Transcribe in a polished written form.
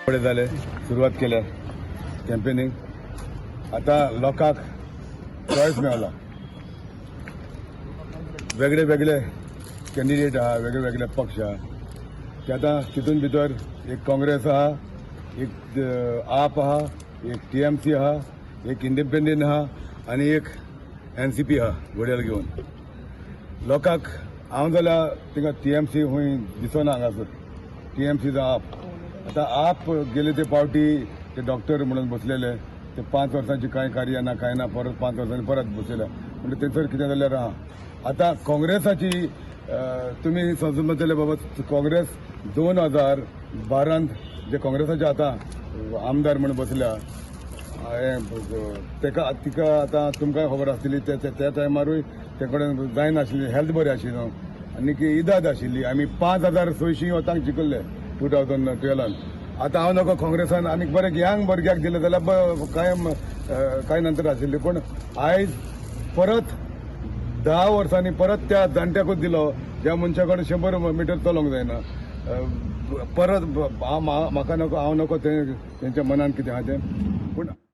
फुडें जाले सुरवात केल्या कॅम्पेनींग. आतां लोकांक चॉयस मेळला. वेगळे वेगळे कॅन्डिडेट आहा, वेगळे वेगळे पक्ष आहा. ते आतां तितून भितर एक काँग्रेस आहा, एक आप आहा, एक टीएमसी आहा, एक इंडिपेंडंट आहा आनी एक एनसीपी आहा घोड्यार घेवन. लोकांक हांव जाल्यार तिंगा टीएमसी खंय दिसना हांगासर. टीएमसी जावं आप, आतां आप गेले ते पावटी ते डॉक्टर म्हणून बसलेले, ते 5 वर्सांची कांय कार्य ना, कांय ना, परत 5 वर्सांनी परत बसयले. म्हणजे थंयसर कितें जाल्यार आहा. आतां काँग्रेसाची तुमी समजून वतले बाबा, काँग्रेस 2012त जे काँग्रेसाचे आतां आमदार म्हणून बसल्या हें तेका तिका आतां तुमकां खबर आसतली, त्या टायमारूय ते कडेन जायनाशिल्ली, हेल्थ बरी आशिल्ली आनी इदाद आशिल्ली. आमी 5600 वतांक जिखल्ले 2012न. आतां हांव नको काँग्रेसान आनी बरें यंग भुरग्याक दिलें जाल्यार कांय कांय नंतर आशिल्ली. पूण आयज परत 10 वर्सांनी परत त्या जाणट्याकूच दिलो, ज्या मनशा कडेन 100 मिटर चलोवंक जायना. परत हांव म्हाका नको, हांव नको, तें तेंच्या मनान कितें आहा तें, पूण